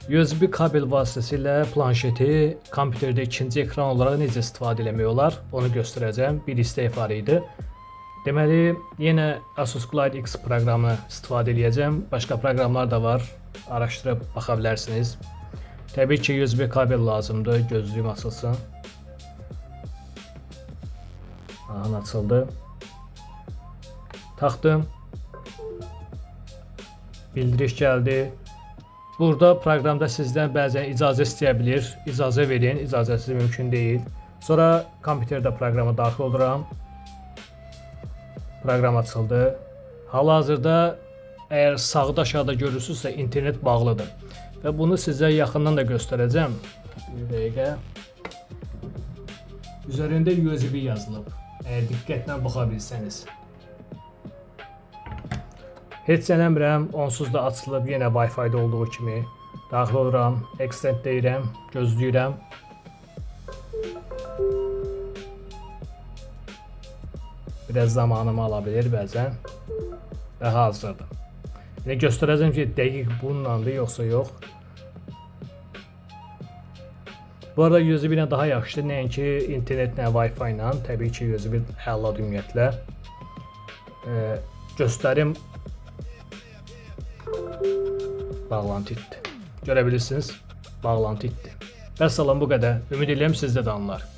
USB kabel vasitəsilə planşeti kompüterdə ikinci ekran olaraq necə istifadə eləmək olar, onu göstərəcəm. Bir istək var idi. Deməli, yenə Asus Glide X proqramını istifadə eləyəcəm. Başqa proqramlar da var. Araşdırıb baxa bilərsiniz. Təbii ki, USB kabel lazımdır. Gözlüyüm açılsın. Aha, açıldı. Taxdım. Bildiriş gəldi. Burada proqramda sizdən bəzən icazə istəyə bilir. İcazə verin, icazəsiz mümkün deyil. Sonra kompüterdə proqrama daxil oluram. Proqram açıldı. Hal-hazırda əgər sağda aşağıda görürsünüzsə internet bağlıdır. Və bunu sizə yaxından da göstərəcəm. Bir dəqiqə. Üzərində USB yazılıb. Əgər diqqətlə baxa bilsəniz. Heç eləmirəm, onsuz da açılıb yenə Wi-Fi-də olduğu kimi. Daxil oluram, extend deyirəm, gözləyirəm. Biraz zamanımı ala bilir bəzən. Və hazırdır. İndi göstərəcəm ki, dəqiq bununlandır yoxsa yox. Bu arada USB ilə daha yaxşıdır, nəinki internetlə, Wi-Fi ilə. Təbii ki, USB əladır ümumiyyətlə. Göstərim bağlantı itdi. Görə bilirsiniz, bağlantı itdi. Vəssalam bu qədər. Ümid edirəm sizdə də anlar.